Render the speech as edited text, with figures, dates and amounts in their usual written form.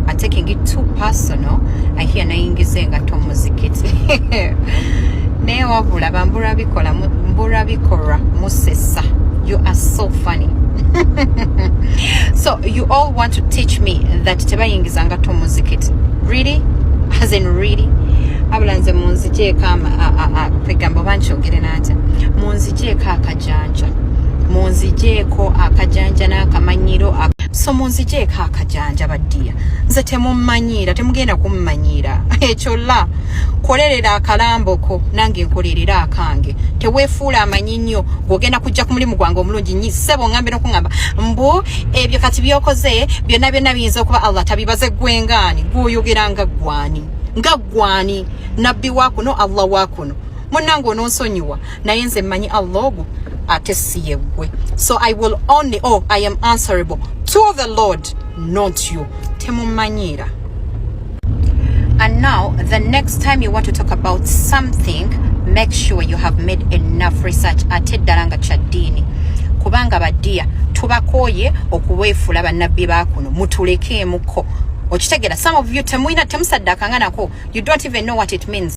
Are taking it too personal. I hear nayingiza engatto mu muzikiti, naye wabula bambula bikola mbula bikolwa musesa. You are so funny. So you all want to teach me that tebayingiza ngatto mu muzikiti? Really? As in, really? Abula nze munzijeeko, kwegamba oba nkyogere natya, munzijeeko akajanja, munzijeeko akajanja n'akamanyiro. So munzijeeko akajanja, ba dear. Nze temummanyiira, temugenda kummanyiira ekyo. La kolerera akalamboko, nange nkolerera akange. Teweefuula amanyi nnyo ng'ogenda kujja ku mulimu gwange omulungi. Nyi ssebo, ngambe n'okuŋŋamba mbu ebyo kati byokoze byonna byonna biyinza okuba Allah tabibaze. Gwengaani gwoyogera nga gwani, nga gwani? Nabbi wa kuno, Allah wa kuno. Munnange, ononsonyiwa, naye nze mmanyi Allah ogwo ate si yeggwe. So I will only, oh, I am answerable to the Lord, not you. Temumanyiira. And now, the next time you want to talk about something, make sure you have made enough research, ate ddala nga kya ddiini, kubanga ba dear, tubakooye okuweefuula bannabbi ba kuno. Mutulekeemuko. Okitegeera? Some of you temulina, temusaddakanga nako. You don't even know what it means.